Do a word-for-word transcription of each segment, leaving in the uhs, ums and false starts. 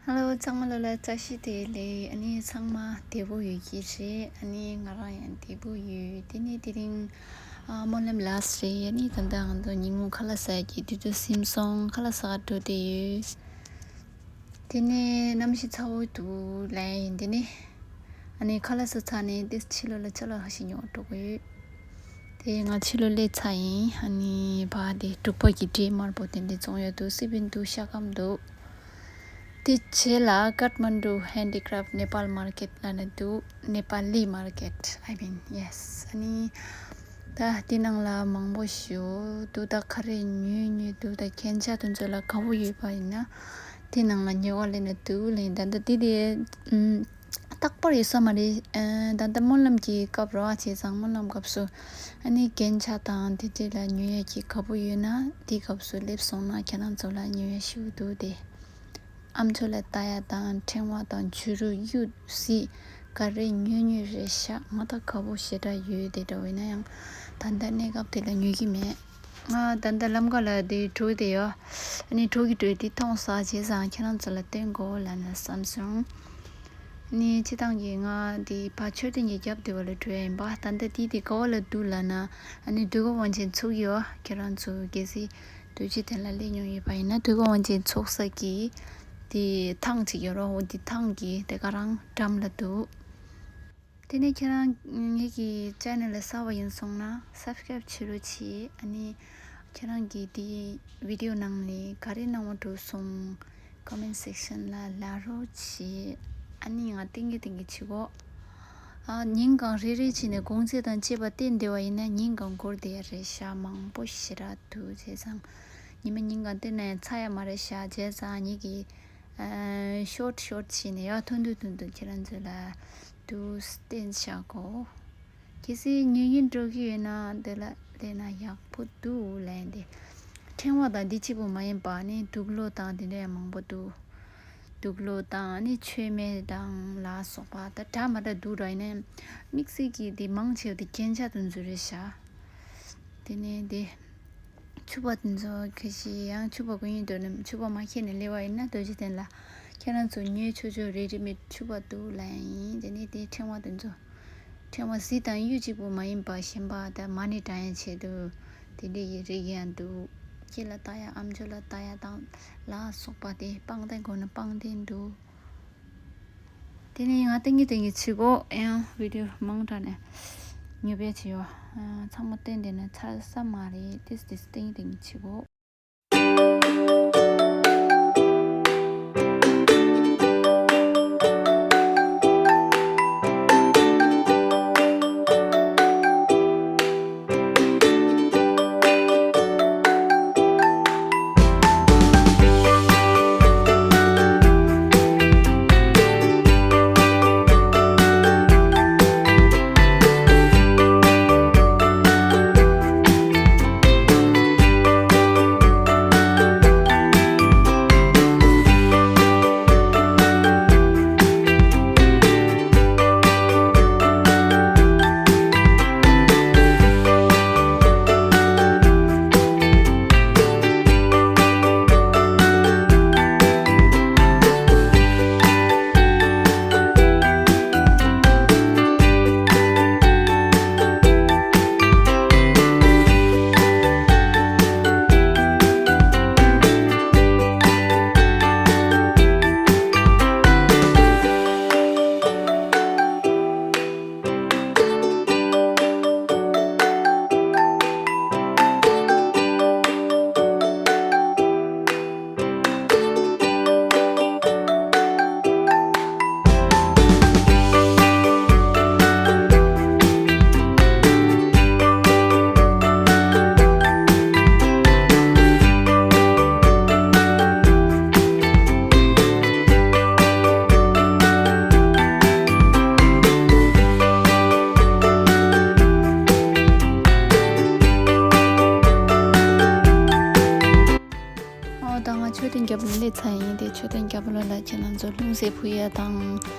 ཧེ་ལོ། ཚང་མ་ལོ་ལ་བཀྲ་ཤིས་བདེ་ལེགས། ཨ་ནི་ཚང་མ་བདེ་པོ་ཡོད་ཀྱི་རེད། ཨ་ནི་ང་རང་ཡང་བདེ་པོ་ཡོད། དེ་ནས་དེ་རིང་ཨ་སྨོན་ལམ་ལ་སི་རེད། ཨ་ནི་ད་ལྟ་ང་ཚོ་ཉིན་གུང་ཁ་ལག་ཟ་གི་དུས་ཚོད་ཟིན་སོང་། ཁ་ལག་ཟ་ག་འགྲོ་བསྡད་ཡོད། དེ་ནས་གནམ་གཤིས་ཚ་བོ་འདུག་ལབ་ཡིན། དེ་ནས་ཨ་ནི་ཁ་ལག་ཟ་ཚར་ནས་དེ་ཕྱི་ལོགས་ལ་ཅ་ལག་ཁ་ཤས་ཉོ་འགྲོ་གི་ཡོད། དེ་ང་ཕྱི་ལོགས་སླེབས་ཚར་ཡིན། ཨ་ནི་བ་དེ་འབྲུག་པ་གི་འབྲས་དམར་པོ་དེ་འདྲ་བཙོང་ཡ་འདུག་སི་པན་འདུག་ཤ་སྐམ་འདུག་དེ་རྗེས་ལ་ཀཏ་མན་ཌུ་ཧེན་ཌི་ཀྲབ་ནེ་པཱལ་མར་ཀེཊ་ལབ་ནས་འདུག Nepali market, I mean, yes. ཨ་ནི་ད་དེ་ནང་ལ་མང་པོ་ཞིག་འདུག་ད་ག་རེ་ཉོས་ཉོས་འདུག་ད་རྒྱན་ཆ་དེ་ཚོ་ལ་དགའ་པོ་ཡོད་པ་ཡིན་ན་དེ་ནང་ལ་ཉོ་བ་ལེན་ན་འདུག་ལེན། ད་ད་དེ་དེ་ཨམ། རྟག་པར་ཡོད་ས་མ་རེད། ཨ་ད་ལྟ་སྨོན་ལམ་གྱི་སྐབས་རེད་བ། བྱས་ཙང་སྨོན་ལམ་སྐབས་སུ་ཨ་ནི་རྒྱན་ཆ་དང་དེ་འདྲ་ལ་ཉོ་ཡས་ཀྱི་དགའ་པོ་ཡོད་ན་དེ་སྐབས་སུ་སླེབས་སོང་ན་ཁྱེད་རང་ཚོ་ལ་ཉོ་ཡས་ཞུ་འདུག་དེ་ཨམ་ཅོག་ལ་ལྟ་ཡ་དང་ཕྲེང་བ་དང་བྱུ་རུ་གཡུ་གཟི་ག་རེ་ཉོ་ཉོ་རེད་ཤག་ང་ད་དགའ་པོ་ཞེ་དྲག་ཡོད། དེ་འདྲ་བོ་ཡིན་ན་ཡང་ད་ལྟ་གནས་སྐབས་དེ་ལ་ཉོ་གི་མེད། ང་ད་ལྟ་ལམ་ཁ་ལ་དེ་འགྲོ་དེ་ཡོད། ཨ་ནི་འགྲོ་གི་འགྲོ་དེ་མཐོང་ས་བྱས་ཙང་ཁྱེད་རང་ཚོ་ལ་སྟོན་དགོས་ལབ་ནས་བསམ་སོང་། ཨ་ནི་སྤྱི་བཏང་གི་ང་དེ་ཕ་མཆོད་རྟེན་གྱི་རྒྱབ་དེ་བ་ལ་འགྲོ་ཡ་ཡིན་པ། ད་ལྟ་དེ་དེ་ག་བ་ལ་འདུག་ལབ་ན་ཨ་ནི་འདུ་ཁང་དབང་ཆེན་ཚོགས་ཡོད། ཁྱེད་རང་ཚོ་གལ་སྲིད་རྡོ་རྗེ་གདན་ལ་སླེབས་མྱོང་ཡོད་པ་ཡིན་ན་འདུ་ཁང་དབང་ཆེན་ཚོགས་ས་གི་དེ་ཐང་ཅིག་ཡོད་རོ། འོ་དེ་ཐང་གི་དེ་ག་རང་འགྲམ་ལ་འདུག་དེ་ནས་ཁྱེད་རང་ངེད་ཀྱི་ཆེ་ནལ་ལ་གསར་པ་ཡིན་སོང་ན་སབ་སི་ཀ་རབ་བྱེད་རོགས་གྱིས། ཨ་ནི་ཁྱེད་རང་གི་དེ་བི་ཌི་ཡོ་ནང་ནས་ག་རེ་སྣང་བ་འགྲོ་སོང་ཀོ་མེན་སེག་ཤན་ལ་ལབ་རོགས་གྱིས། ཨ་ནི་ང་ཏིང་གི་ཏིང་གི་བྱེད་གོ་ཨ་ཉིན་གང་རེ་རེ་བྱས་ནས་གུང་ཚིགས་དང་བཅས་པ་བསྟན་བསྡད་པ་ཡིན་ན་ཉིན་གང་འགོར་བསྡད་ཡ་རེད་ཤག་མང་པོ་ཞེ་དྲག་འདུག་བྱས་ཙང་ཉི་མ་ཉིན་གང་བསྟན་ན་ཡང་ཚར་ཡ་མ་རེད་ཤག་བྱས་ཙང་ངེད་ཀྱི་ཨ་ཤོར་ཤོར་བྱས་ནས་ཡར་ཐུང་ཐུང་ཐུང་ཐུང་ཁྱེད་རང་ཚོ་ལ་འདུག་བསྟན་བཞག་གོ་གལ་སྲིད་ཉན་གྱིན་འགྲོ་གི་ཡོད་ན་འདི་ལ་སླེབས་ན་ཡག་པོ་འདུག་ལབ་ཡིན་ཏེ། ཕྲེང་བ་དང་འདི་གཅིག་པུ་མ་ཡིན་པ་ནི་དུག་ལོག་དང་འདི་འདྲ་ཡང་མང་པོ་འདུག་དུག་ལོག་དང་ནི་མཆོད་མེ་དང་ལ་སོགས་པ་ད་འདྲ་མ་འདྲ་འདུག་ར། ཡིན་ནའི་དམིགས་བསལ་གྱི་འདི་མང་ཆེ་བ་འདི་རྒྱན་ཆ་དེ་ཚོ་རེད་ཤག་དེ་ནས་འདི། ཕྱུ་པ་དེ་ཚོ་ཁ་ཤས་ཡང་ཕྱུ་པ་གོན་ཡིན་འདོད་ན་ཕྱུ་པ་མ་ཁྱེར་ནས་སླེབས་པ་ཡིན་ན་རྡོ་རྗེ་གདན་ལ་ཁྱེད་རང་ཚོ་ཉོས་ཆོག་ཆོག་རེ་ཌི་མེད་ཕྱུ་པ་འདུག་ལབ་ཡ་ཡིན། དེ་ནས་དེ་ཕྲེང་བ་དེ་ཚོ་ཕྲེང་བ་གཟི་དང་གཡུ་གཅིག་པུ་མ་ཡིན་པ་གཞན་པ་ད་མ་ཎི་བགྲང་ཡ་ཆེད་དུ་དེ་འདྲ་ཡི་རིགས་ཡང་འདུག་དཀྱིལ་ལ་ལྟ་ཡ་ཨམ་ཅོག་ལ་ལྟ་ཡ་དང་ལ་སོགས་པ་དེ་པང་གདན་དགོས་ན་པང་གདན་འདུག་དེ་ནས་ང་ཏིང་གི་ཏིང་གི་བྱེད་གོ་ཡང་བི་ཌི་ཡོ་མང་དྲགས་ནས་ཉོ་བའི་བྱེད་ཡོ། ཚང་མ་བསྟན་བསྡད་ན་ཚར་ས་མ་རེད། ཏིས་ཏིས་ཏིང་གི་ཏིང་གི་བྱེད་གོ་ཨོ་ད་ང་མཆོད་རྟེན་རྒྱབ་ལ་སླེབས་ཚར་ཡིན། དེ་མཆོད་རྟེན་རྒྱབ་ལོགས་ལ་ཁྱེད་རང་ཚོ་ལྷུང་བཟེད་ཕུ་ཡ་དང་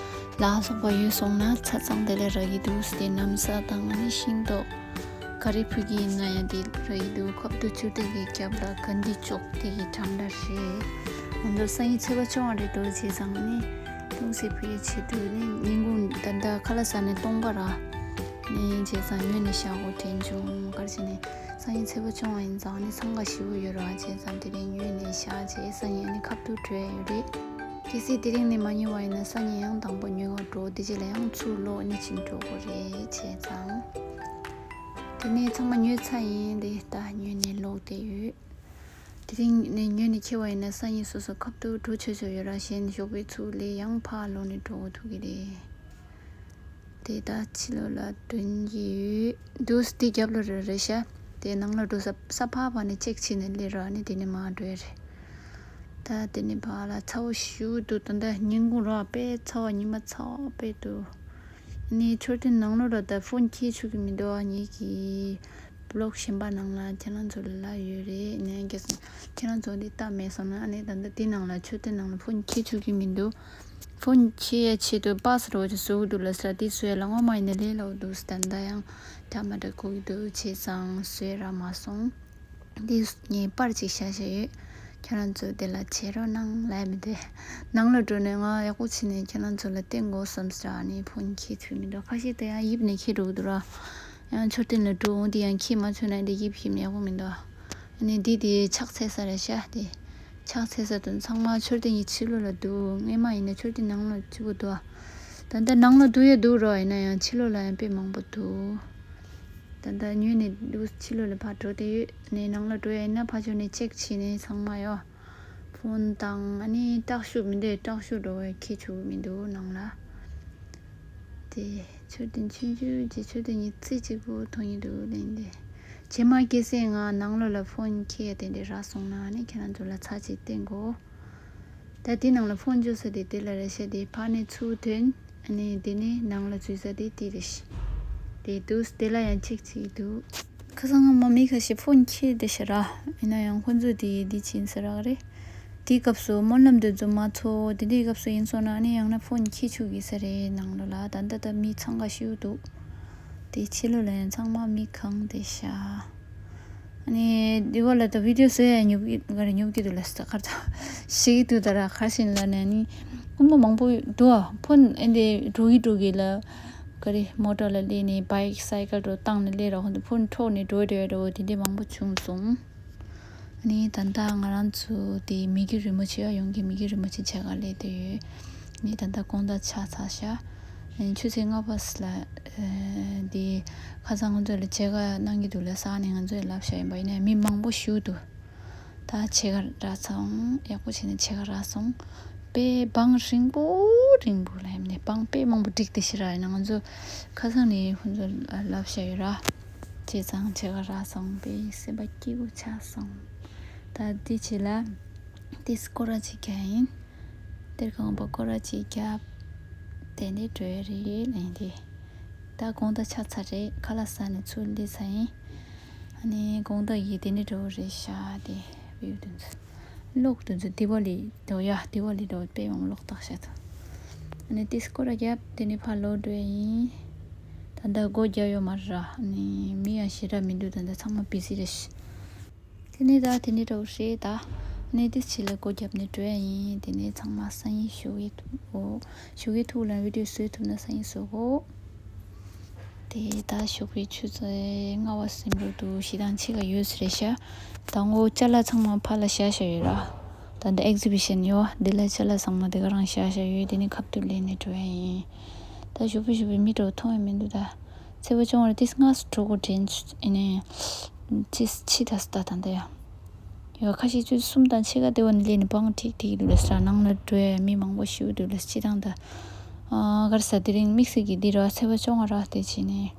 ལ་སོགས་པ་ཡོད་སོང་ན་ཆ་ཚང་དེ་ལ་རག་གི་འདུག་དེ་ན་བཟའ་དང་ཨ་ནི་ཤིང་ཏོག་ག་རེ་ཕུལ་གྱི་ཡིན་ན་ཡང་དེ་རག་གི་འདུག་ཁབ་ཏུ་མཆོད་རྟེན་གྱི་རྒྱབ་ལ་ག་འདི་ཅོག་དེ་གི་གྲམ་འདྲ་རེད། ང་ཚོ་སང་ཉིན་ཚེས་པ་བཅོ་ལྔ་རེད་འདུག་བྱས་ཙང་ནི་ལྟུང་བཤེས་ཕུལ་ཡས་ཆེད་དུ་ནི་ཉིན་གུང་ད་ལྟ་ཁ་ལག་ཟ་ནས་སྟོང་པ་ར། ནི་བྱས་ཙང་ཉོས་ནས་བཞག་དགོས་དྲན་བྱུང་། ག་རེ་བྱས་ནས་སང་ཉིན་ཚེས་པ་བཅོ་ལྔ་ཡིན་ཙང་ནི་འཚང་ཁ་ཞེ་པོ་ཡོད་ར། བྱས་ཙང་དེ་རིང་ཉོས་ནས་བཞག་བྱས་སང་ཉིན་ནི་ཁ་ཐུག་འགྲོ་ཡ་ཡོད་རེད། གལ་སྲིད་དེ་རིང་ནི་མ་ཉོས་པ་ཡིན་ན་སང་ཉིན་ཡང་དང་པོ་ཉོ་ག་འགྲོ། དེ་རྗེས་ལ་ཡང་ཚུར་ལོག་ནི་ཕྱིན་འགྲོ་དགོས་རེད། བྱས་ཙང་དེ་ནས་ཚང་མ་ཉོས་ཚར་ཡིན། དེ་ད་ཉོས་ནས་ལོག་བསྡད་ཡོད། དེ་རིང་ནས་ཉོས་ནས་འཁྱེར་བ་ཡིན་ན་སང་ཉིན་སོ་སོ་ཁ་ཐུག་འགྲོ་ཆོག་ཆོག་ཡོད་ར། གཞན་ཞོགས་པའི་ཚུགས་ལས་ཡང་ཕར་ལོག་ནས་འགྲོ་དགོས་ཐུག་གི་རེད། དེ་ད་ཕྱི་ལོགས་ལ་སྒྲོན་གྱི་ཡོད་འདུག་དེ་རྒྱབ་ལོགས་རེད་རེད་ཤག་དེ་ནང་ལ་འགྲོ་ས་ས་ཕར་ཕར་ནས་ཅེག་བྱས་ནས་སླེབས་ར། ནི་དེ་ནས་མར་འགྲོ་ཡ་རེད། ད་དེ་ནས་ཕར་ལ་ཚ་བོ་ཞེ་པོ་འདུག་ད་ལྟ་ཉིན་གུང་ར་དཔེ་ཚ་བ། ཉི་མ་ཚ་བ་དཔེ་འདུག་ནི་མཆོད་རྟེན་ནང་ལོགས་ལ་ད་ཕོན་འཁྱེར་ཆོག་གི་མི་འདུག་ངེད་ཀྱི་བི་ལོག་གཞན་པ་ནང་ལ་ཁྱེད་རང་ཚོ་ལ་ལབ་ཡོད་རེད། ནས་རྒྱལ་སྲས་ཁྱེད་རང་ཚོ་འདི་ལྟ་མེད་སོང་ན་ཨ་ནི་ད་ལྟ་འདི་ནང་ལ་མཆོད་རྟེན་ནང་ལ་ཕོན་འཁྱེར་ཆོག་གི་མི་འདུག་ཕོན་འཁྱེར་ཡ་ཆེད་དུ་པཱ་སི་འདྲ་བོ་ཅིག་བཟོ་གི་འདུག་ལབ་ས། དེ་བཟོ་ཡ་ལ་སྔོན་མ་ཡིན་ན་ལས་སླ་པོ་འདུག་ད་ལྟ་ཡང་ཐ་མ་འདྲ་དགོས་ཀྱི་འདུག་བྱས་ཙང་བཟོ་ཡ་རག་མ་སོང་། འདི་ངས་པར་ཅིག་བཞག་བཞག་ཡོད། ཁྱེད་རང་ཚོ་དེ་ལ་བྱེད་རོགས་གནང་ལབ་མི་དེ། ནང་ལ་འགྲོ་ནས་ང་ཡག་པོ་བྱས་ནས་ཁྱེད་རང་ཚོ་ལ་བསྟན་དགོས་བསམ་ས་ནི་ཕོན་འཁྱེར་ཐུབ་མི་འདུག་ཁ་ཤས་དེ་ཡང་དབྱིབས་ནས་འཁྱེར་འགྲོ་གི་འདུག་ར། ཡང་མཆོད་རྟེན་ལ་འགྲོ་འོང་དེ་ཡང་འཁྱེར་མ་ཆོག་ན་འདི་དབྱིབས་ཞིམ་ཡག་པོ་མི་འདུག་ཨ་ནི་འདི་དེ་ཕྱག་འཚལ་ས་རེད་ཤག་དེ་ཕྱག་འཚལ་ས་དང་ཚང་མ་མཆོད་རྟེན་གྱི་ཕྱི་ལོགས་ལ་འདུག་སྔས་མ་ཡིན་ན་མཆོད་རྟེན་ནང་ལ་གཅིག་པོ་འདུག་ད་ལྟ་ནང་ལ་འདུག་ཡ་འདུག་ར། ཡིན་ན་ཡང་ཕྱི་ལོགས་ལ་ཡང་དཔེ་མང་པོ་འདུག་ད་ལྟ་ཉོས་ནས་འདུག་ཕྱི་ལོགས་ལ་ཕར་འགྲོ་བསྡད་ཡོད། ནས་ནང་ལ་འགྲོ་ཡ་ཡིན་ན་ཕར་ཕྱོགས་ནས་ཅེག་བྱས་ནས་ཚང་མ་ཡོད། ཕོན་དང་ཨ་ནི་སྟག་ཤུག་མི་འདུག་སྟག་ཤུག་འདྲ་བོ་འཁྱེར་ཆོག་མི་འདུག་ནང་ལ། དེ་མཆོད་རྟེན་ཆུང་ཆུང་གི་མཆོད་རྟེན་གྱི་རྩེ་གཅིག་པུ་མཐོང་གི་འདུག་ལན་དེ། རྗེས་མ་གལ་སྲིད་ང་ནང་ལོགས་ལ་ཕོན་འཁྱེར་ཡ་དེ་འདྲ་རག་སོང་ན་ཨ་ནི་ཁྱེད་རང་ཚོ་ལ་ཚར་གཅིག་བསྟན་དགོས། ད་དེ་ནང་ལ་ཕོན་འཇོག་ས་དེ་དེ་ལ་རེད་ཤག་དེ་ཕར་ནས་ཚུར་ཐོན། ཨ་ནི་དེ་ནས་ནང་ལ་འཛུལ་ས་དེ་དེ་རེད་ཤག་དེ་འདུག་དེ་ལ་ཡང་ཅེག་བྱེད་ཀྱི་འདུག་ཁ་སང་སྔ་མ་མི་ཁ་ཤས་ཕོན་འཁྱེར་བསྡད་ཤག་ར། ཡིན་ན་ཡང་ཁོ་ཚོས་དེ་འདི་བྱིན་ས་རག་རེད། དེའི་སྐབས་སུ་སྨོན་ལམ་དེ་ཚོ་མ་ཚོགས་དེ་འདྲའི་སྐབས་སུ་ཡིན་སོང་ན་ཨ་ནི་ཡང་ན་ཕོན་འཁྱེར་ཆོག་གི་ས་རེད། ནང་ལོགས་ལ་ད་ལྟ་ད་མི་འཚང་ཁ་ཤིའུ་འདུག་དེ་ཕྱི་ལོགས་ལ་ཡང་ཚང་མ་མི་གང་བསྡད་ཤག་ཨ་ནི་དེ་བ་ལ་ད་བི་ཌིའོ་བཟོ་ཡ་ཉོབ་ཀྱི་ག་རེ་ཉོབ་ཀྱི་འདུག་ལ་ས་ཁར་ད་ཤི་གི་འདུག་ད་ར་ཁ་ཤིན་ལ་ནས་ནི་ཀུན་པ་མང་པོ་འདུག་ཨ་ཕོན་ཨེ་འདི་འགྲོ་གི་འགྲོ་གི་ལ་ག་རེ་མོ་ཊ་ལ་སླེབས་ནས་བྷའིཀ་སའི་ཀལ་འགྲོ་བཏང་ནས་སླེབས་ར། ཧོན་དུ་ཕོན་འཕྲོག་ནས་འགྲོ་འགྲོ་འགྲོ་དེ་འདྲ་མང་པོ་བྱུང་སོང་། ཨ་ནི་ད་ལྟ་ང་རང་ཚོ་དེ་མི་དགེ་རིན་པོ་ཆེ་ཡ་ཡོང་གི་མི་དགེ་རིན་པོ་ཆེ་མཇལ་ཁ་སླེབས་བསྡད་ཡོད། ནི་ད་ལྟ་དགོང་དག་ཆགས་ཚར་ཤག་ཨ་ནི་ཆུ་ཚོད་ལྔ་པ་ལ་ཨ་དེ་ཁ་སང་ང་ཚོ་ལ་མཇལ་ཁ་གནང་གི་འདུག་ལ་ས་ནས་ང་ཚོས་ལབ་བཞག་ཡིན་པ་ཡིན་ན་མི་མང་པོ་ཞིག་འདུག་ད་མཇལ་ཁ་རག་སོང་། ཡག་པོ་བྱས་ནས་མཇལ་ཁ་རག་སོང་། དཔེ་བང་རིང་པོ་རིང་པོ་ལ་ཡིན་ནས་བང་དཔེ་མང་པོ་བསྒྲིགས་ཏེ་ཤི་ར་ཡིན་ན་ང་ཚོ་ཁ་སང་ནས་ཁོང་ཚོ་ལབ་བཞག་ཡོད་ར། བྱས་ཙང་མཇལ་ཁ་རག་སོང་། དཔེ་སེམས་པ་སྐྱིད་པོ་ཆགས་སོང་། ད་འདི་བྱས་ལ་དེ་སྐོར་ར་ཅིག་རྒྱག་ཡིན། དེར་ཁང་པ་སྐོར་ར་ཅིག་རྒྱབ། དེ་ནས་འགྲོ་ཡ་རེད་ལན་དེ། ད་དགོང་དག་ཆགས་ཚར་རེད། ཁ་ལག་ཟ་ནས་ཚུར་སླེབས་ཚར་ཡིན། ཨ་ནི་དགོང་དག་གི་དེ་ནས་འགྲོ་རེད་ཤག་དེ་བིའུ་དེ་ཚོ། གློག་དེ་ཚོ་དི་ཝ་ལི་འགྲོ་ཡ་དི་ཝ་ལི་འགྲོ་དཔེ་མང་གློག་བཏགས་ཤག་ད་ཨ་ནི་དེ་སྐོར་ར་རྒྱབ་དེ་ནས་ཕར་ལོག་འགྲོ་ཡ་ཡིན། ད་ལྟ་སྒོ་རྒྱབ་ཡོད་མ་རེད་ར། ཨ་ནི་མི་ཡང་ཞེ་དྲག་མི་འདུག་ད་ལྟ་ཚང་མ་བི་ཟི་རེད་ཤག་དེ་ནས་ད་དེ་ནས་འདྲ་བོ་རེད་ད། ཨ་ནི་དེ་ཕྱི་ལ་སྒོ་བརྒྱབ་ནས་འགྲོ་ཡ་ཡིན། དེ་ནས་ཚང་མ་སང་ཉིན་ཞོགས་ཀས་ཐུག་འོ། ཞོགས་ཀས་ཐུག་ལ་བི་ཌིའོ་བཟོས་ཐུབ་ན་སང་ཉིན་བཟོ་གོ། དེ་ད་ཞོགས་པའི་ཆུ་ཚོད་ལྔ་པ་ཟིན་འགྲོ་འདུག་ཤི་ཐང་ཕྱེད་ཀ་ཡོད་ས་རེད་ཤག་ད་ངོ་ཅ་ལག་ཚང་མ་ཕར་ལ་བཞག་བཞག་ཡོད་ར། ད་འདི་ཨེག་ཛི་བི་ཤན་ཡོད། འདི་ལ་ཅ་ལག་ཚང་མ་དེ་ག་རང་བཞག་བཞག་ཡོད། དེ་ནས་ཁ་ཐུག་ལེན་ནས་འགྲོ་ཡ་ཡིན། ད་ཞོགས་པ་ཞོགས་པ་མི་འདྲ་བོ་མཐོང་ཡ་མི་འདུག་ད། ཚེས་པ་བཅོ་ལྔ་རེད་དེ་སྔ་སུ་འགྲོ་དགོས་དྲན་ཨེ་ནས། ཅི་ཕྱི་ད་སུ་ད་ད་འདི་ཡ། ཡོད་ཁ་ཤས་ཆུ་ཚོད་གསུམ་དང་ཕྱེད་ཀ་དེ་བ་ནས་སླེབས་ནས་བང་ཁྲིག་ཁྲིག་འདུག་ལ་ས་ནང་ལ་འགྲོ་ཡ་མི་མང་པོ་ཞིག་འདུག་ལ་སྤྱི་དང་ད། ཨ་གར་ས་དེ་རིང་དམིགས་བསལ་གྱི་འདི་ར་ཚེས་པ་བཅོ་ལྔ་ར་དེ་བྱས་ནས།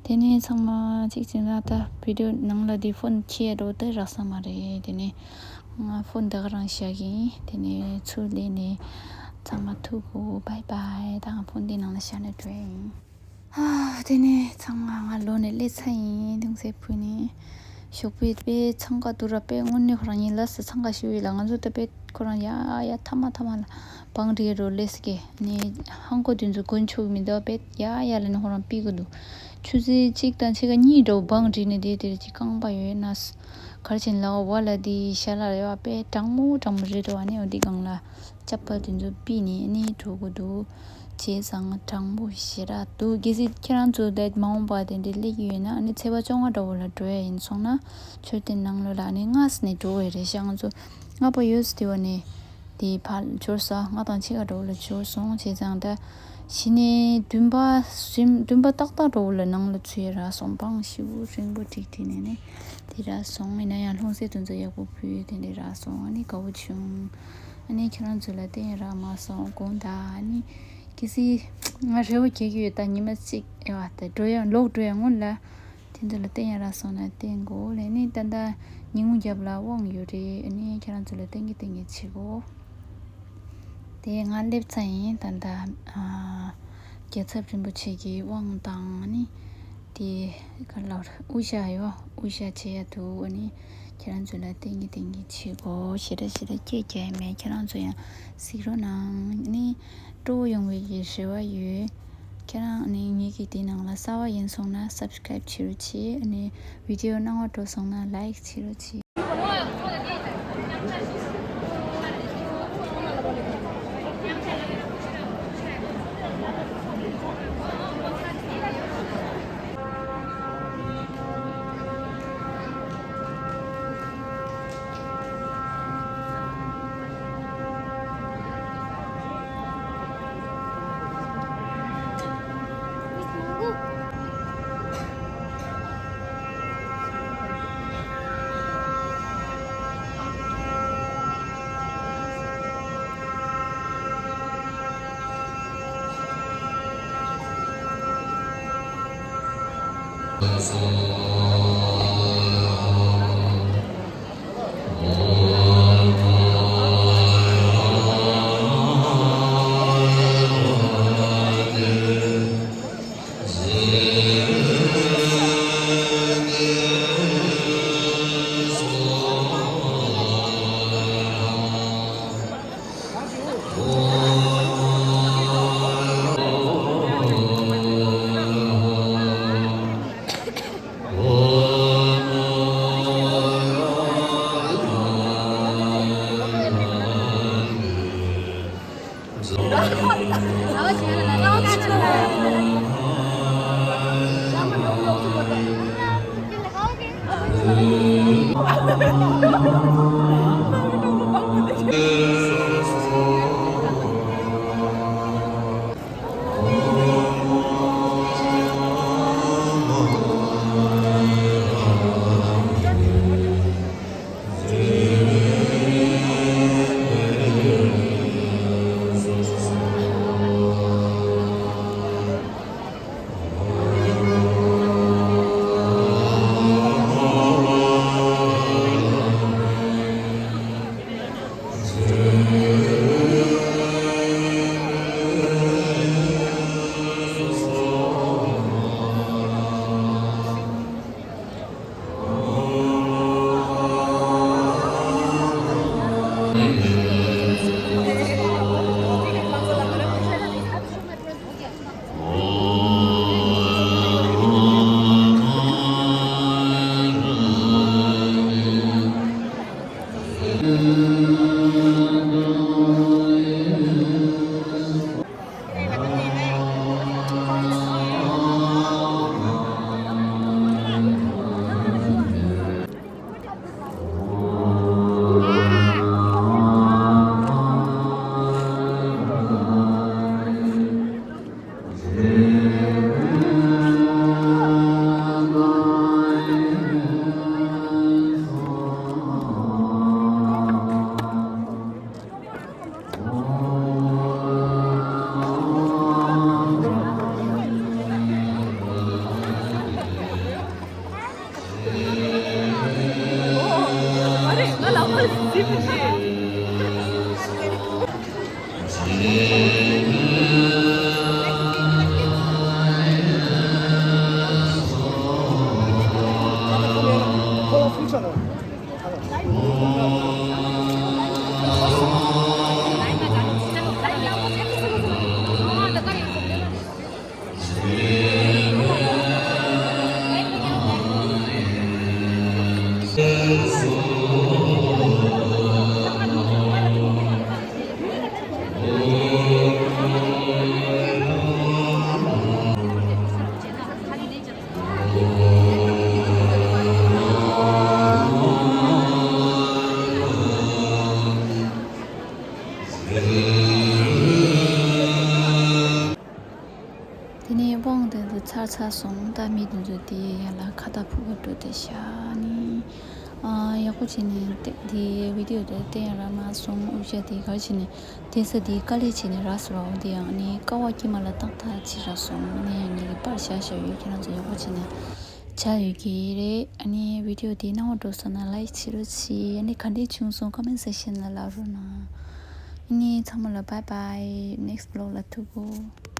དེ་ནས་ཚང་མ་གཅིག་ཅིག་ན་ད་བི་ཌིའོ་ནང་ལ་དེ་ཕོན་འཁྱེར་འགྲོ་དེ་རག་ས་མ་རེད། དེ་ནས་ང་ཕོན་ད་ག་རང་བཞག་གི་ཡིན། དེ་ནས་ཚུར་སླེབས་ནས་ཚང་མ་ཐུག་གོ་བྷའི་བྷའི། ད་ང་ཕོན་དེ་ནང་ལ་བཞག་ནས་འགྲོ་ཡ་ཡིན། ཨ་དེ་ནས་ཚང་མ་ང་ལོག་ནས་སླེབས་ཚར་ཡིན། ལྟུང་བཤེས་ཕུལ་ནས་ཞོགས་པའི་དཔེ་འཚང་ཁ་འདུག་ར། དཔེ་དངོས་གནས་ཁོ་རང་ཉིད་ལ་སུ་འཚང་ཁ་ཞུ་ཡོད་ལ་ང་ཚོ་ད་དཔེ་ཁོ་རང་ཡ་ཡ་ཐ་མ་ཐ་མ་ལ་བང་སྒྲིག་རོ་ལས་ཀྱི་ནས་ཧང་གོ་དེ་ཚོ་གོན་ཆོག་མི་འདུག་དཔེ་ཡ་ཡ་ལ་ནི་ཁོ་རང་ཕུད་གི་འདུག་ཆུ་ཚོད་གཅིག་དང་ཕྱེད་ཀ་གཉིས་འདྲ་བོ་བང་སྒྲིག་ནས་དེ་དེར་ཅིག་རྐང་པ་ཡོད་ན་སུ་ གར་ཆེན་ལ་བ་ལ་དེ་ཤ་ལ་རེ་བ་པས་གྲང་མོ་གྲང་མོ་རེད་དོ། ཨ་ནི་འོ་དེ་སྒང་ལ་ཅབ་པལ་དེ་ཚོ་པི་ནི་ཨ་ནི་འགྲོ་གི་འདུག་བྱས་ཙང་གྲང་མོ་ཞེ་དྲག་འདུག་གལ་སྲིད་ཁྱེད་རང་ཚོ་དེ་མ་འོངས་པ་དེ་འདྲ་སླེབས་ཀྱི་ཡོད་ན་ཨ་ནི་ཚེས་པ་བཅོ་ལྔ་འདྲ་བོ་ལ་འགྲོ་ཡ་ཡིན་སོང་ན་མཆོད་རྟེན་ནང་ལོགས་ལ་ཨ་ནི་སྔ་ས་ནས་འགྲོ་བས་རེད་ཤག་ང་ཚོ་ལྔ་པ་ཡོད་ས་དེ་བ་ནས། དེ་ཕར་འབྱོར་ས་ལྔ་དང་ཕྱེད་ཀ་འདྲ་བོ་ལ་འབྱོར་སོང་བྱས་ཙང་ད་གཞི་ནས་བདུན་པ་རིམ་བདུན་པ་ཏག་ཏག་འདྲ་བོ་ལ་ནང་ལ་ཚུད་ཡ་རག་སོང་། པང་ཞེ་པོ་རིང་པོ་བསྒྲིགས་བསྒྲིགས་ནས་ནི་དེ་རག་སོང་། ཡིན་ན་ཡང་ལྷུང་བཟེད་དེ་ཚོ་ཡག་པོ་ཕུལ་དེ་འདྲ་རག་སོང་། ཨ་ནི་དགའ་བོ་བྱུང་། ཨ་ནི་ཁྱེད་རང་ཚོ་ལ་བསྟན་ཡ་རག་མ་སོང་དགོངས་དག་ཨ་ནི་གལ་སྲིད་ང་རེ་བ་རྒྱག་གི་ཡོད་ད་ཉི་མ་གཅིག་ཨེ་བ་ད་འགྲོ་ཡ་ལོག་འགྲོ་ཡ་སྔོན་ལ། དེ་ཚོ་ལ་བསྟན་ཡ་རག་སོང་ན་བསྟན་དགོས་ལས་ནི་ད་ལྟ་ཉིན་གུང་རྒྱབ་ལ་དབང་ཡོད་རེད། ཨ་ནི་ཁྱེད་རང་ཚོ་ལ་བསྟན་གི་བསྟན་གི་བྱེད་དགོས། དེ་ང་སླེབས་ཚར་ཡིན་ད་ལྟ་ཨ་རྒྱལ་ཚབ་རིན་པོ་ཆེ་གི་དབང་དང་ཨ་ནི་དེ་ག་ལ་དབུ་ཞྭ་ཡོད་དབུ་ཞྭ་བྱེད་ཡ་འདུག་ཨ་ནི་ཁྱེད་རང་ཚོ་ལ་བསྟན་གི་བསྟན་གི་བྱེད་དགོས། ཞེ་དྲག་ཞེ་དྲག་སྐད་རྒྱག་ཡ་མེད། ཁྱེད་རང་ཚོ་ཡང་གཟིགས་རོགས་གནང་ཨ་ནི། སྤྲོ་བོ་ཡོང་བའི་གི་རེ་བ་ཡོད། ཁྱེད་རང་ནི་ངེད་ཀྱི་དེ་ནང་ལ་གསར་བ་ཡིན་སོང་ན་སབ་སི་ཀ་རེབ་བྱེད་རོགས་གྱིས། ཨ་ནི་བི་ཌི་ཡོ་སྣང་བ་འགྲོ་སོང་ན་ལའིག་བྱེད་རོགས་གྱིས། ཚར་སོང་། ད་མི་དེ་ཚོ་དེ་ཡར་ལ་ཁ་བཏགས་ཕུབ་པ་འགྲོ་དེ་ཤག་ནི། ཨ་ཡག་པོ་བྱས་ནས་དེ་དེ་བི་ཌི་ཡོ་དེ་བསྟན་ཡག་རག་མ་སོང་། དབུ་ཞྭ་དེ་ག་རེ་བྱས་ནས་དེ་ས་དེ་དཀའ་ལས་བྱས་ནས་རག་སོང་ར། འོ་དེ་ཡང་ནི་ཀ་བ་དཀྱིལ་མ་ལ་ཏག་ཏག་བྱས་རག་སོང་ནི། ངེད་ཀྱི་པར་བཞག་བཞག་ཡོད། ཁྱེད་རང་ཚོ་ཡག་པོ་བྱས་ནས་ཆ་ཡོད་ཀྱི་རེད། ཨ་ནི་བི་ཌི་ཡོ་དེ་སྣང་བ་འགྲོ་སོང་ན་ལའིཀ་བྱེད་རོགས་གྱིས། ཨ་ནི་ག་འདྲས་བྱུང་སོང་ཀོ་མེན་སེག་ཤན་ལ་ལབ་རོགས་གནང་། ཨ་ནི་ཚང་མ་ལ་བྷའི་བྷའི། ནེགསི་བི་ལོག་ལ་ཐུག་གོ།